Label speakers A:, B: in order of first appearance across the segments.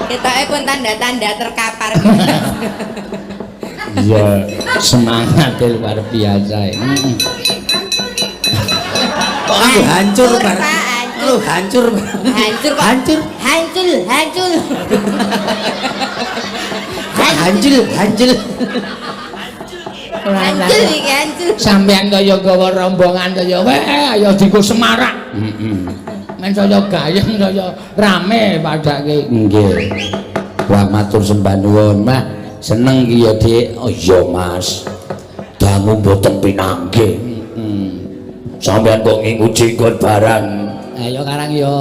A: Ketoke pun tanda-tanda terkapar.
B: Iya, semangat luar biasa. Heeh.
C: Kok aku hancur
A: Hancur,
C: bareng.
A: Pak, hancur.
C: Lu hancur.
A: Hancur kok.
C: Hancur.
A: Hancur, hancur.
C: Hancur, hancur.
A: Hancur iki hancur.
B: Sampeyan kaya gawa rombongan kaya weh ayo digo semarak. Heeh. Men saya gayeng saya rame padake. Nggih. Wah matur sembah nuwun, Mah. Seneng ki ya, Dik. Oh iya, Mas. Dangu mboten pinanggih. Heeh. Sampeyan kok ngingu jenggot barang. Ayo karang ya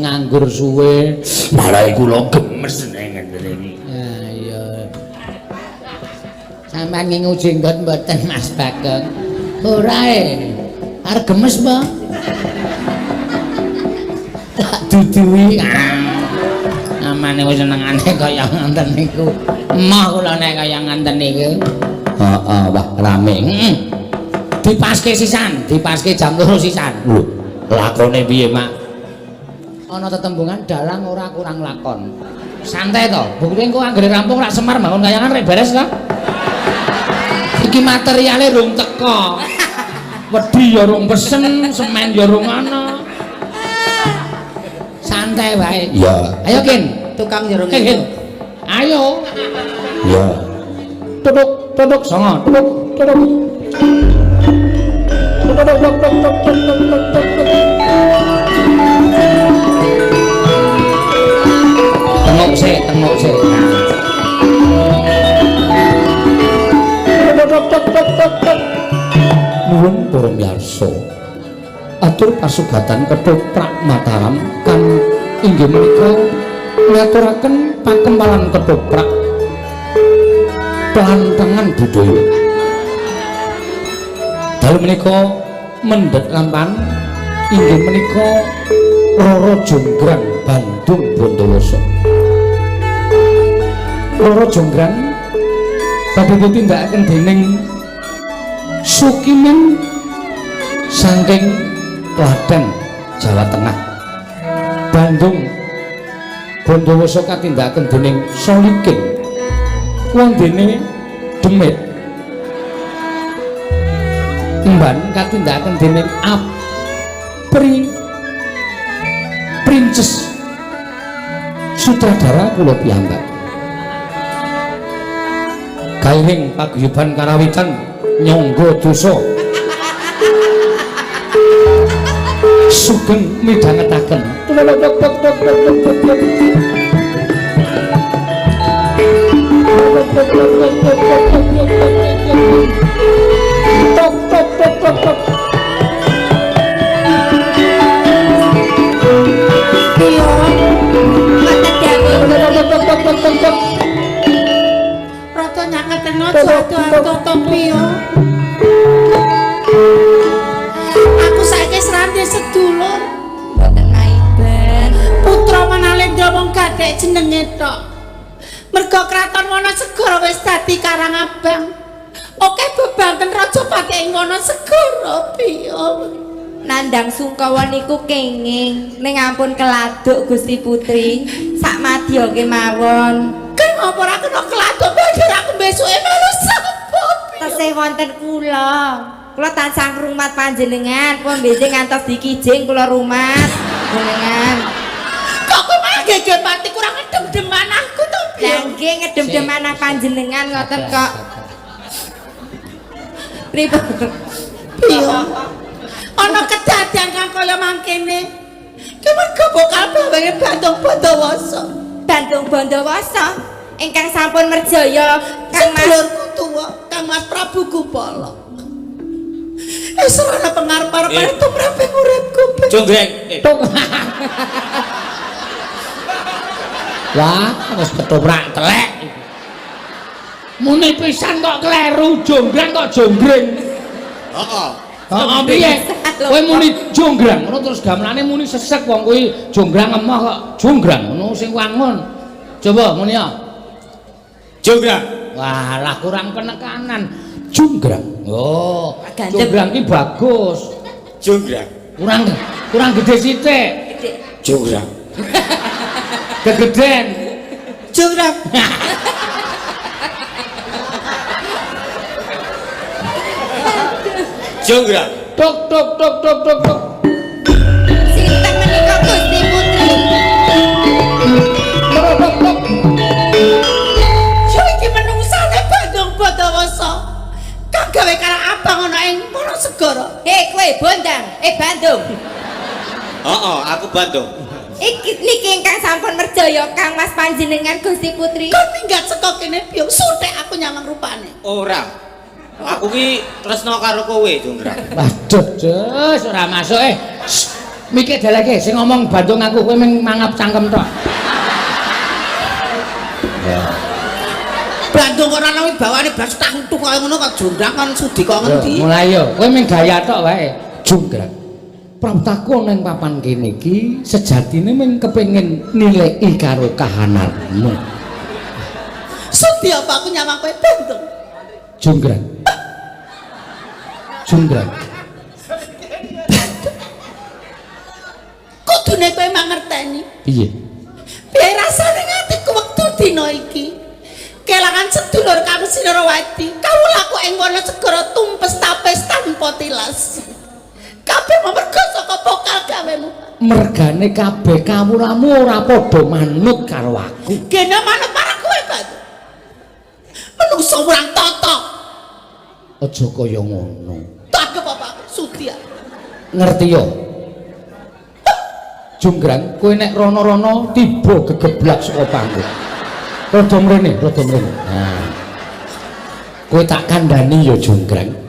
B: nganggur suwe. Malah kula gemes ning ngene iki. Ya iya. Sampeyan ngingu jenggot mboten Mas Bagong? Ora e. Arep gemes apa? Tak duduhi. Amane wis senengane kaya ngoten niku. Emoh kula nek kaya ngoten niku. Heeh, wah rame. Heeh. Dipaske sisan, dipaske jam 2 sisan. Lho, lakone piye, Mak? Ana tetembungan dalang ora kurang lakon. Santai to, buktine engko anggere rampung rak Semar bangun kayangan rek beres to. Iki materiale rung teko. Wedi ya rung pesen, semen ya rung ana. Santai wae. Iya. Ayo Kin.
C: Tukang jero
B: Kin, Kin. Ayo. Iya. Tutuk, tutuk songo, tutuk, tutuk. Tuk, tuk, tuk, tuk, tuk, tuk, tuk, tuk, tuk. Tengok sik, tengok sik. Tuk, tuk, tuk, tuk, tuk. Nuwun para miyarsa. Atur pasugatan ketoprak Mataram kang inggih menika ngaturaken pakempalan ketoprak pelantengan budaya. Dalu menika mendhet lampahan inggih menika Roro Jonggrang Bandung Bondowoso. Roro Jonggrang badhe ditindakaken dening Sukimin saking Klaten, Jawa Tengah. Bandung Bondowoso katindakaken dening Solikin. Wondene Demit. Emban katindakaken dening Apri Princess. Sutradara kula piyambak. Kairing paguyuban karawitan nyangga dosa. Sugeng midhangetaken. Tok tok tok tok tok.
A: Piye? Mboten dawuh.
B: Tok tok tok tok tok.
D: Rada nyaketen aja ado-ado to piye. Aku saiki wis sedulur.
A: Mboten maiben.
D: Putra Manalendra wong gathek jenenge tok. Merga kraton Wanasegara wis dadi Karang Abang. Oke bebanten Rajapati ing Wanasegara piye.
A: Nandang sungkawa niku kenging ning ampun keladuk Gusti Putri sak madya kemawon.
D: Keng apa ora kena keladuk banjur aku besuke melu sapa piye.
A: Tesih wonten kula. Kula tansah ngrumat panjenengan, pun benjing ngantos dikijing kula rumat jenengan.
D: Kok kowe malah geger pati kurang ngedem-deman aku to piye.
A: Lah nggih ngedem-deman panjenengan ngoten kok. Pripun?
D: Piye? Ana kedadian kang kaya mangkene. Ki mergo bokal bawange Bandung Bondowoso.
A: Bandung Bondowoso ingkang sampun merjaya Kang Mas.
D: Sedulurku tuwa, Kang Mas Prabu Gupala. Wis ora ana pengarep-arep tumrap ing uripku.
C: Jonggrang.
B: Tuk. Wah, wis ketoprak telek. Muni pisan kok kleru, jonggrang kok jonggreng.
C: Heeh.
B: Heeh, piye? Kowe muni jonggrang, ngono terus gamelane muni sesek wong kuwi jonggrang emoh kok jonggrang ngono sing wangun. Coba muni ya.
C: Jonggrang.
B: Wah, lah kurang penekanan. Jonggrang. Oh,
A: Gandeng.
B: jonggrang ki bagus.
C: Jonggrang.
B: Kurang gede sithik.
A: Gede.
C: Jonggrang.
B: Gegeden.
D: Jonggrang.
C: Jonggrang.
B: Tok tok tok tok tok tok.
A: Sinten menika Gusti Putri?
B: Tok tok tok.
D: Yo iki menungsane Bandung Bondowoso. Kang gawe Karang Abang ana ing Wonosegara.
A: Hei kowe Bondang, Bandung.
C: Heeh, aku Bandung.
A: Iki niki ingkang sampun merjaya Kang Mas panjenengan Gusti Putri.
D: Kon minggat saka kene biyung suthek aku nyawang rupane.
C: Ora. Aku ki tresno karo kowe, Jonggrang.
B: Waduh, Jus, ora masuk eh. Mikir daleke sing ngomong Bandung aku kowe mung mangap cangkem tok. Ya.
D: Bandung ora ana wibawane blas tak untu kaya ngono kok Jonggrang kon sudi kok ngendi?
B: Mulai yo, kowe mung gaya tok wae. Jonggrang. Praptaku ana ing papan kene iki sejatine mung kepengin nilai karo kahananmu.
D: Sudi apa aku nyawang kowe Bandung?
B: Jonggrang. Jonggrang.
D: Kudune kowe mangerteni.
B: Piye?
D: Piye rasane atiku wektu dina iki? Kelangan sedulur kang Sinarawati, kawulaku ing Wonosegara tumpes tapes tanpa tilas. Kabeh merga saka pokal gawemu.
B: Mergane kabeh kawulamu ora padha manut karo aku.
D: Gene manut marang kowe, Bandung. Menungso urang tata.
B: Aja kaya ngono.
D: Tak apa aku sudi.
B: Ngerti yo? Jonggrang, kowe nek rono-rono tiba gegeblak saka panggung. Rada mrene, rada mrene. Nah. Kowe tak kandhani ya Jonggrang.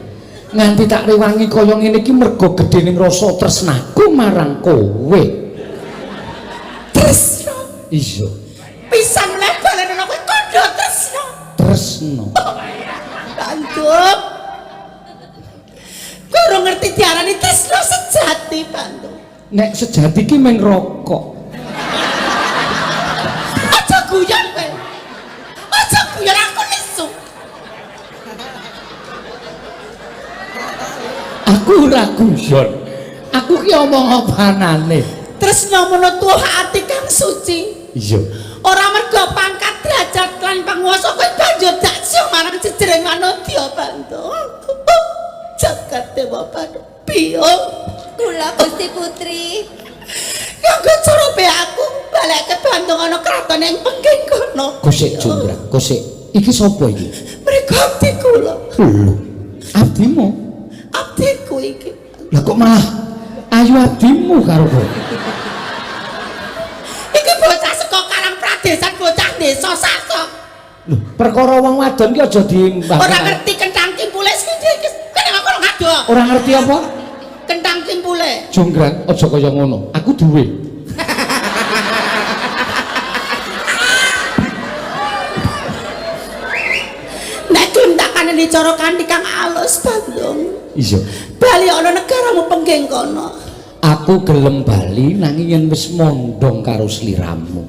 B: Nganti tak rewangi kaya ngene iki mergo gedhening rasa tresnaku marang kowe.
D: Tresno.
B: Iya.
D: Pisan meneh balenono kowe kandha tresno.
B: Tresno.
D: Bandung. Kowe ora ngerti diarani tresno sejati, Bandung.
B: Nek sejati ki mung rokok.
D: Aja guyon kowe. Aja guyon aku nesu.
B: Aku ora guyon. Aku ki omong opanane.
D: Tresno mono tuwa ati kang suci.
B: Iya.
D: Ora mergo pangkat derajat lan panguwasa kowe banjur daksya marang jejering manudya, Bandung. Jagat Dewa Batara. Biyung.
A: Kula Gusti Putri.
D: Nganggo cara be aku balik ke Bandung ana kraton ing Pengging kono.
B: Kosik Jonggrang, kosik. Iki sapa iki?
D: Mereka abdi kula.
B: Lho, abdimu?
D: Abdiku iki.
B: Lah kok malah ayu abdimu karo kowe?
D: Iki bocah saka Karang Pradesan, bocah desa Sasok.
B: Lho, perkara wong wadon ki aja diimbang.
D: Ora ngerti kentang kimpule sing iki. Kene aku ora ngado.
B: Ora ngerti apa?
D: Kentang kimpule.
B: Jonggrang, aja kaya ngono. Aku duwe.
D: Nek gelem tak kaneni cara kanthi kang alus, Bandung.
B: Iya.
D: Bali ana negaramu Pengging kono.
B: Aku gelem bali nanging yen wis mondhong karo sliramu.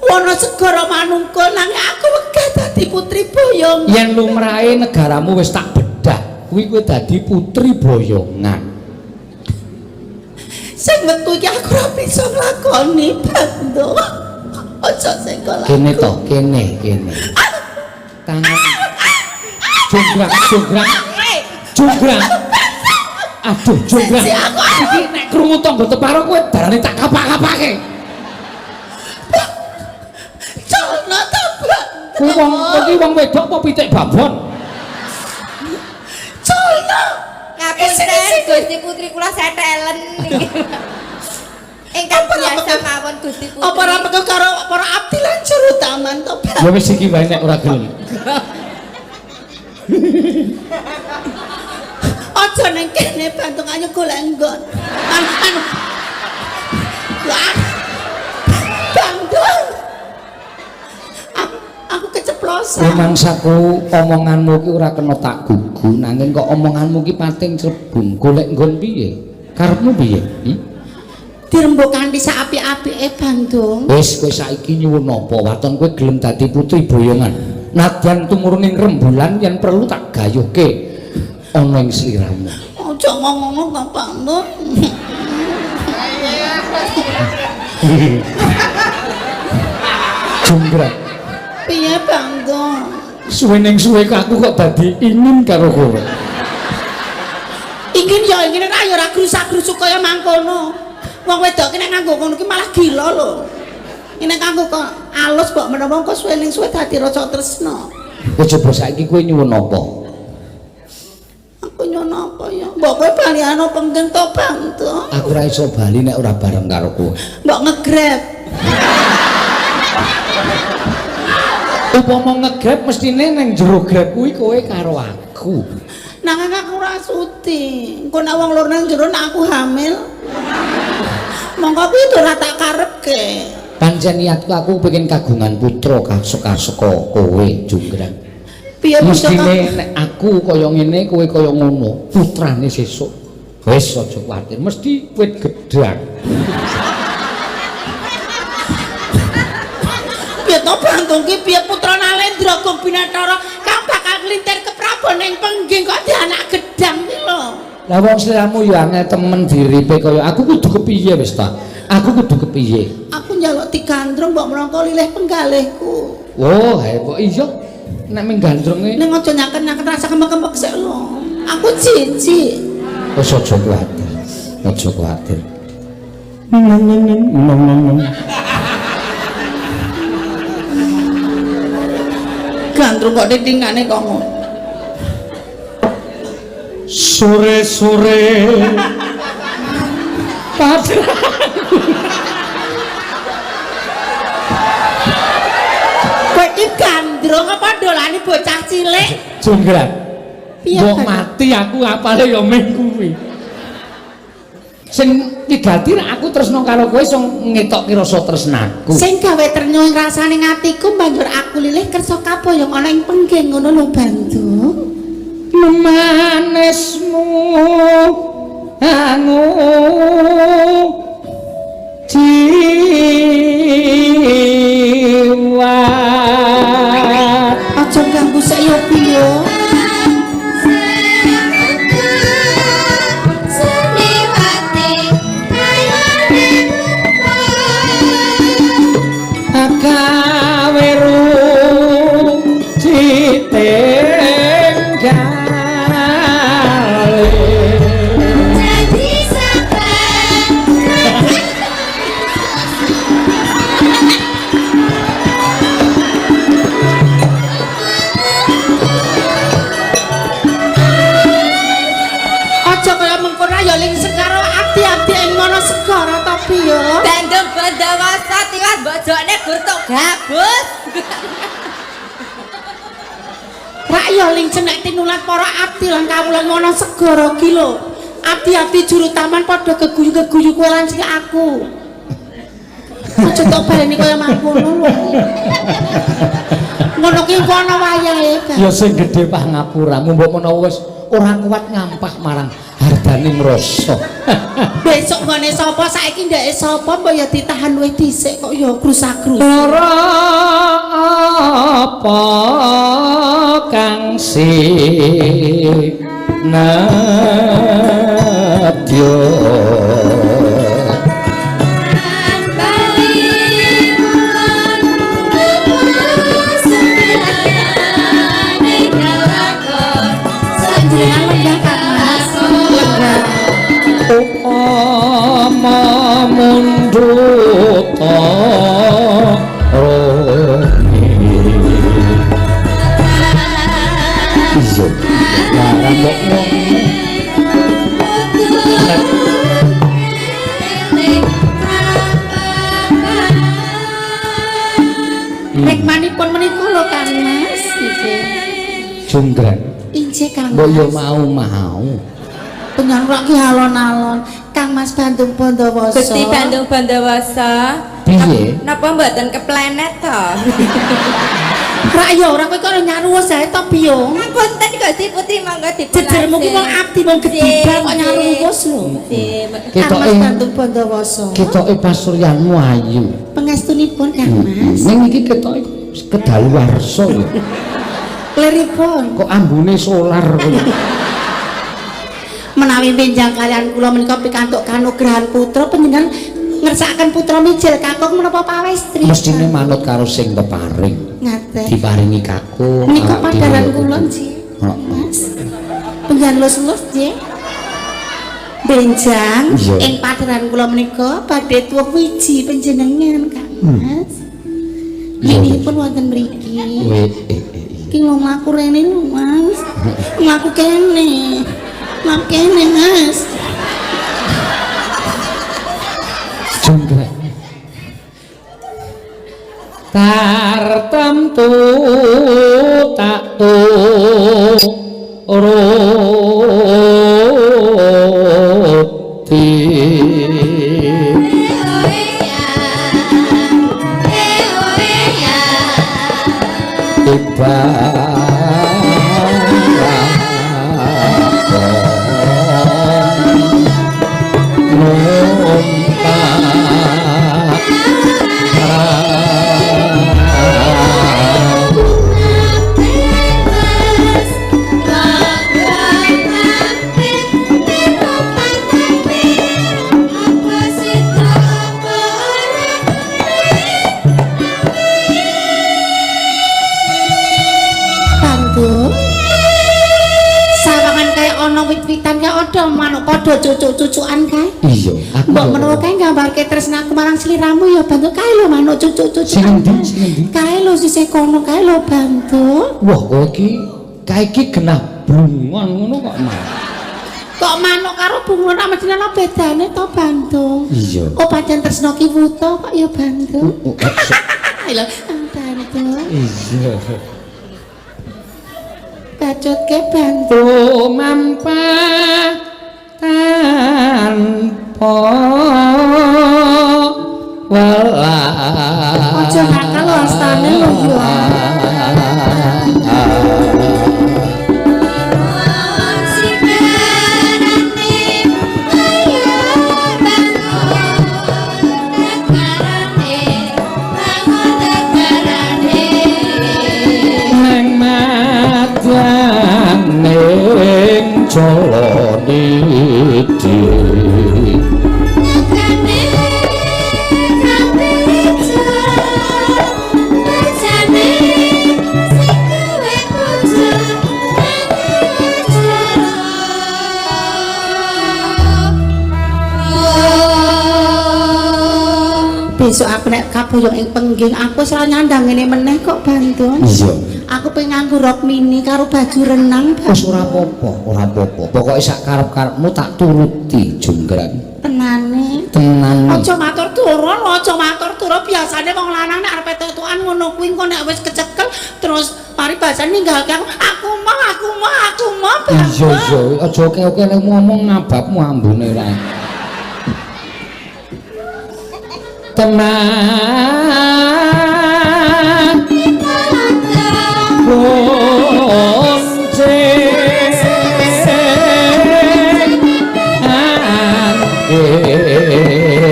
D: Wonosegara manungkul nanging aku wegah dadi putri boyong.
B: Yen lumrahe negaramu wis tak bedah, kuwi kowe dadi putri boyongan.
D: Sing metu iki aku ora bisa nglakoni, Bandung. Aja sing kok.
B: Kene to, kene, kene. Tangan. Jonggrang, jonggrang. Jonggrang. Aduh, jonggrang. Iki nek krungu tangga teparo kowe darane tak kapak-kapake.
D: Jono to, Bandung.
B: Kowe wong iki wong wedok apa pitik babon?
D: Jono.
A: Ngapunten Gusti Putri kula setelen niki. Ingkang biasa mawon Gusti Putri.
D: Apa ora pekeh karo para abdi lan juru taman to, Bandung?
B: Ya wis iki wae nek ora gelem.
D: Aja ning kene Bandung ayo golek nggon. Anu. Wah. Bandung. Aku keceplosan.
B: Rumangsaku omonganmu ki ora kena tak gugu nanging kok omonganmu ki pating crebung golek nggon piye? Karepmu piye? Hmm?
D: Dirembuk kanthi sak apik-apike Bandung.
B: Wis kowe saiki nyuwun apa? Waton kowe gelem dadi putri boyongan. Nadyan tumurun ing rembulan yen perlu tak gayuhke ana ing sliramu.
D: Aja ngomong to, Bandung.
B: Jonggrang.
D: Piye Bandung?
B: Suwe ning suwe aku kok dadi ingin karo kowe.
D: Ingin ya ingin ora ya ora grusak-grusuk kaya mangkono. Wong wedok ki nek nganggo ngono ki malah gila lho. Nek nganggo kok alus mbok menawa kok suwe ning suwe dadi rasa tresna.
B: Wis coba saiki kowe nyuwun apa?
D: Aku nyuwun apa ya? Mbok kowe baliano penggeng to Bandung.
B: Aku ora iso bali nek ora bareng karo kowe.
D: Mbok ngegrab.
B: Upama ngegrab mestine ning jero grab kuwi kowe karo aku.
D: Nanging aku ora sudi. Engko nek wong loro nang jero nek aku hamil. Mongko kuwi ora tak karepke.
B: Pancen niatku aku pengen kagungan putra kaseka kowe Junggrang.
D: Piye
B: mestine nek aku kaya ngene kowe kaya ngono, putrane sesuk. Wis aja kuwatir, mesti wit gedhang.
D: Piye to Bandung ki piye putra Nalendra Gong Binathara kang bakal nglintir ke Prabon ning Pengging kok di anak gedhang ki lho.
B: Lah wong sliramu ya angel temen diripe kaya aku kudu kepiye wis ta? Aku kudu kepiye?
D: Aku njaluk digandrung mbok mrangka lilih penggalihku.
B: Oh, kok iya. Nek ming gandrunge
D: ning aja nyaken-nyaken rasa kemek-kemek sik lho. Aku jijik.
B: Wis aja kuwatir. Aja kuwatir.
D: Gandrung kok titingane kok ngono.
B: Sore-sore padha
D: kowe iki gandrung apa dolani bocah cilik?
B: Junggrang.
D: Piye
B: Mbok mati aku apale ya ming kuwi. Sing wigati aku tresna karo kowe iso ngetokke rasa tresnaku.
D: Sing gawe trenyo ing rasane atiku banjur aku lilih kersa kaboyong ana ing Pengging ngono lho Bandung.
B: Memanesmu anu jiwa.
D: Aja ganggu sik ya piye.
A: Bandung Bandawasa tiwas bojone gur tok gabus.
D: Rak ya ling cenek tinulat para abdi lan kawula ngono segara ki lho. Abdi-abdi juru taman padha geguyu-geguyu kowe lan sing aku. Aja tok baleni kaya mangkono lho. Ngono ki engko ana wayahe.
B: Ya sing gedhe pangapuramu mbok menawa wis ora kuat ngampah marang hardaning rasa.
D: Besok nggone sapa saiki ndeke sapa mbok ya ditahan luwih dhisik kok ya grusak-grusuk.
B: Ora apa kang sinadya. Upama mundhut iya larang kok wong
D: Nikmanipun menika lho Kang Mas.
B: Junggrang.
D: Injih Kang.
B: Mbok yo mau-mau.
D: Penyan ki alon-alon Kang Mas Bandung Bondowoso.
A: Gusti Bandung Bondowoso.
B: Piye?
A: Napa mboten keplanet to?
D: Rak ya ora kowe kok nyaruwes ae to piye?
A: Ngapunten Gusti Putri monggo dipun.
D: Jejermu ki wong abdi wong gedibal kok nyaruwes lho. Kang Mas Bandung Bondowoso.
B: Ketoke pasuryanmu ayu.
D: Pangestunipun Kang Mas.
B: Ning iki ketoke kedaluwarsa lho.
D: Liripun.
B: Kok ambune solar kowe.
D: Menawi benjang kalian kula menika pikantuk kanugrahan putra panjenengan Ngersakaken putra mijil kakung menapa pawestri?
B: Mestine manut karo sing peparing.
D: Ngaten.
B: Diparingi kakung.
D: Menika padaran kula nggih.
B: Heeh.
D: Mas. Penggan lus-lus nggih. Benjang ing padaran kula menika badhe tuwuh wiji panjenengan Kang Mas. Winipun wonten mriki. Iki lho mlaku rene lho Mas. Mlaku kene. Mlaku kene Mas.
B: Junggrang. Tartemtu tak turuti.
D: Manuk padha cucuk-cucukan kae.
B: Iya, aku
D: mbok menawa kae nggambarke tresnaku marang sliramu ya Bantu kae lho manuk cucuk-cucukan.
B: Sing endi? Sing endi?
D: Kae lho sisih kono kae lho Bantu.
B: Wah, kowe iki kae iki genah blungon ngono kok mah.
D: Kok manuk karo bunglon mesti ana bedane to Bantu?
B: Iya.
D: Oh pancen tresna ki wuta kok ya Bantu. Lho, Bantu.
B: Iya.
D: Bacotke Bantu.
B: Tumampah tanpa welas.
D: Aja nakal lho astane lho ya.
B: Neng madyaning Jalanidhi.
D: Besok aku nek kaboyong ing pengging aku wis ora nyandang ngene meneh kok Bantu.
B: Iya.
D: Aku pengen nganggo rok mini karo baju renang.
B: Wis ora apa-apa, ora apa-apa. Pokoke sak karep-karepmu tak turuti, Junggrang.
D: Tenane.
B: Tenan.
D: Aja matur turun, aja matur turun. Biasane wong lanang nek arep tutukan ngono kuwi engko nek wis kecekel terus paribasane ninggalke aku. Aku mau, aku mau, aku mau.
B: Iya, iya, aja oke-oke nek ngomong ngababmu ambune ra. Teman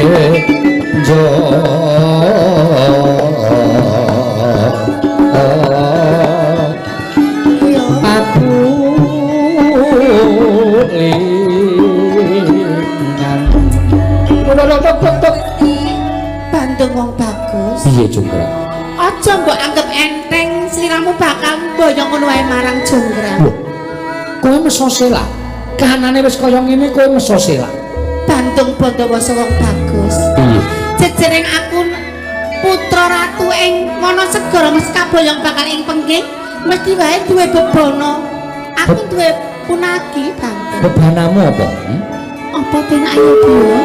B: bonceng jo aku lingan.
D: Bandung wong bagus.
B: Piye Junggrang?
D: Aja mbok anggap enteng, sliramu bakal mboyong ngono wae marang Junggrang.
B: Lho, kowe meso selak. Kahanane wis kaya ngene kowe meso selak.
D: Bandung Bondowoso wong bagus.
B: Piye?
D: Jejering aku putra ratu ing Wonosegara mesti kaboyong bakal ing pengging, mesti wae duwe bebana. Aku duwe punagi Bandung.
B: Bebanamu apa?
D: Apa penak ayo Bu?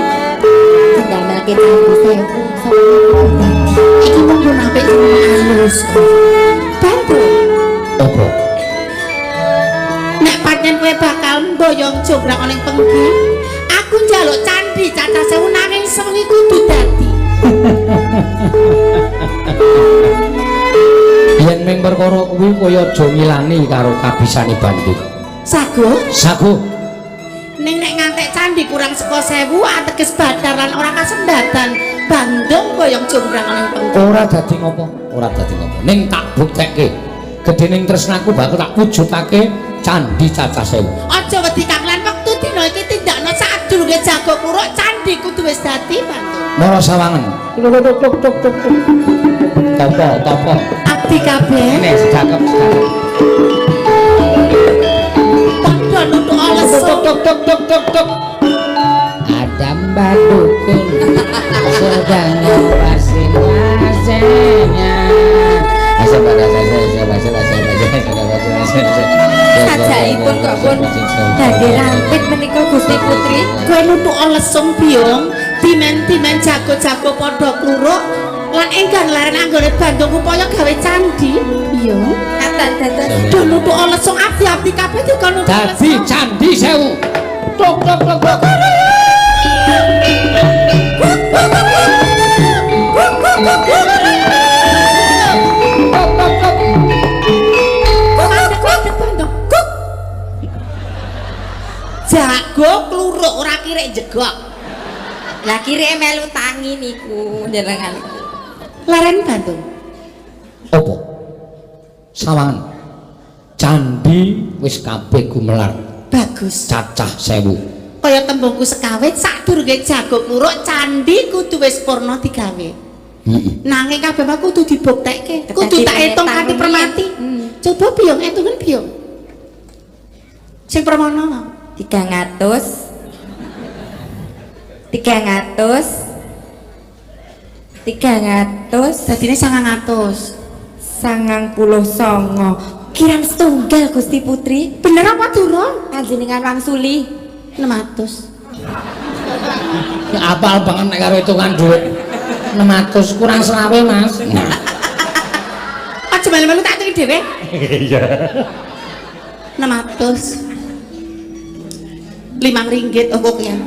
A: Ndamelke candi sewu sapa dadi.
D: Iki mung pun apik alus. Bandung.
B: Apa?
D: Nek pancen kowe bakal mboyong jograng ana ing pengging, aku njaluk candi cacah sewu nanging sewengi kudu dadi.
B: Yen ming perkara kuwi kowe aja ngilani karo kabisane Bandung.
D: Sago?
B: Sago.
D: Ning nek ngantek candi kurang saka 1000 ateges badar lan ora kasembatan. Bandung boyong jombrang ana ing pengging.
B: Ora dadi ngopo, ora dadi ngopo. Ning tak buktekke. Gedhening tresnaku bakal tak wujudake candi cacah sewu.
D: Aja wedi kang lan wektu dina iki tindakno sadurunge jago kuruk candi kudu wis dadi Bandung.
B: Mara sawangen. Tuk tuk tuk tuk tuk. Topo, topo.
D: Abdi kabeh.
B: Ini sedakep, sedakep.
D: Padha nuthuk
B: Tuk
D: lesung.
B: tuk tuk tuk tuk tuk. Ada Mbak Dukun sedang ngawasi wasenya.
A: Sajaipun kok pun badhe rampit menika Gusti Putri.
D: Kowe nuthuk lesung Biyung, dimen-dimen jago-jago padha kluruk lan enggan laren anggone Bandung upaya gawe candi. Biyung.
A: Katan dados
D: Do nuthuk lesung abdi-abdi kabeh dikon nuthuk
B: Dadi
D: lesung.
B: candi sewu. Tuk tuk tuk tuk. Tuk tuk tuk.
D: Mandek mandek Bandung. Kuk. Jago kluruk ora kirek jegok.
A: Lah kireke melu tangi niku njenengan.
D: Laren Bandung.
B: Apa? Sawangan. Candi wis kabeh gumelar,
D: Bagus.
B: cacah sewu.
D: Kaya tembungku sekawit sadurunge jago kluruk candi kudu wis purna digawe.
B: Heeh.
D: Nanging kabeh mah kudu dibuktekke, kudu tak hitung kanthi permati. Coba Biyung etungen Biyung. Sing permono.
A: 300 300 300
D: Dadine 900.
A: 99 kirang setunggal Gusti Putri.
D: Bener apa durung?
A: Panjenengan wangsuli
D: 600.
B: Apal banget nek karo hitungan dhuwit. 600 kurang selawe, Mas.
D: Aja melu-melu tak hitungi dhewe. Iya. 600. 5 ringgit oh kok ya.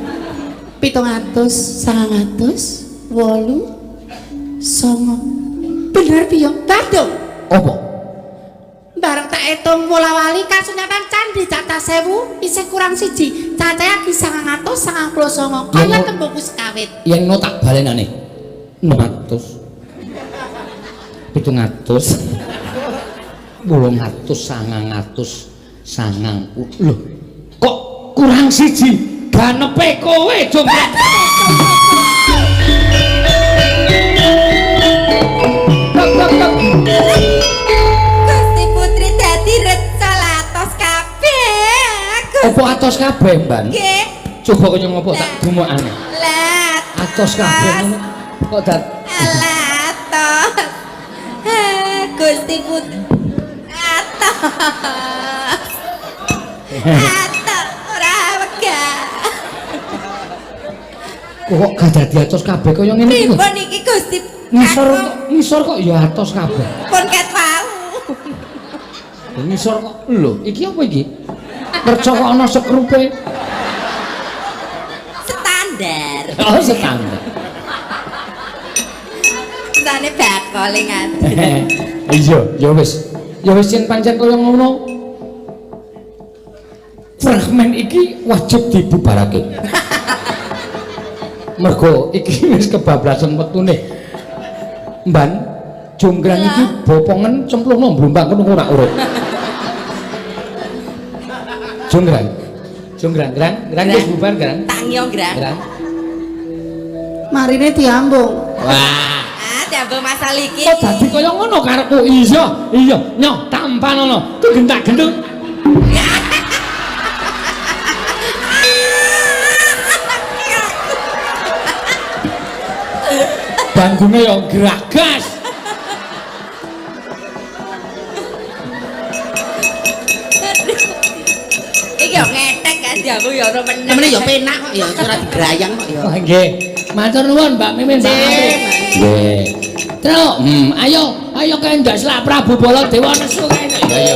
D: 700, 900, 8, 9. Bener Biyung. Badung.
B: Apa?
D: Bareng tak hitung wola-wali kasunyatan candi cacah 1000 isih kurang siji. Cacahe lagi 999. Kaya tembungku sekawit.
B: Yen no tak balenane. 600. 700. 800, 900, 90. Loh, kok kurang siji? Ganepe kowe, Jonggrang. Tok tok tok.
A: Gusti Putri dadi reca latos kabeh.
B: Apa atos kabeh, Mbak?
A: Nggih.
B: Coba kaya ngopo tak dumokane.
A: Lah,
B: Atos kabeh ngono. Kok dat
A: atos. Gusti Putri atos. Atos ora wegah.
B: Kok gak dadi atos kabeh kaya ngene iki lho.
A: Pripun iki Gusti?
B: Ngisor kok, ngisor kok ya atos kabeh.
A: Pun ket wau.
B: Ngisor kok lho, iki apa iki? Kerja kok ana sekrupe.
A: Standar.
B: Oh, standar.
A: Sane bakole ngaten.
B: Iya, ya wis. Ya wis yen pancen kaya ngono. Fragmen iki wajib dibubarake. Mergo iki wis kebablasan wektune. Mban, jonggrang iki bopongen cemplungno mblumbang kono ora urip. Jonggrang. Jonggrang, grang, grang wis bubar, grang.
A: Tangi yo, Grang.
B: Grang.
D: Marine diambung.
B: Wah.
A: Ah, diambung masal iki.
B: Kok dadi kaya ngono karepku? Iya, iya, nyoh tampanono. Ku gentak-gentung. Banggune yo gragas.
A: Iki yo ngetek kan diambung yo ora meneng.
D: Temene yo penak kok ya, ora digrayang kok ya.
B: Wah, nggih. Matur nuwun Mbak Mimin, Mbak Amri. Nggih. Truk, ayo, ayo kae ndak selak Prabu Baladewa nesu kae. Iya, iya.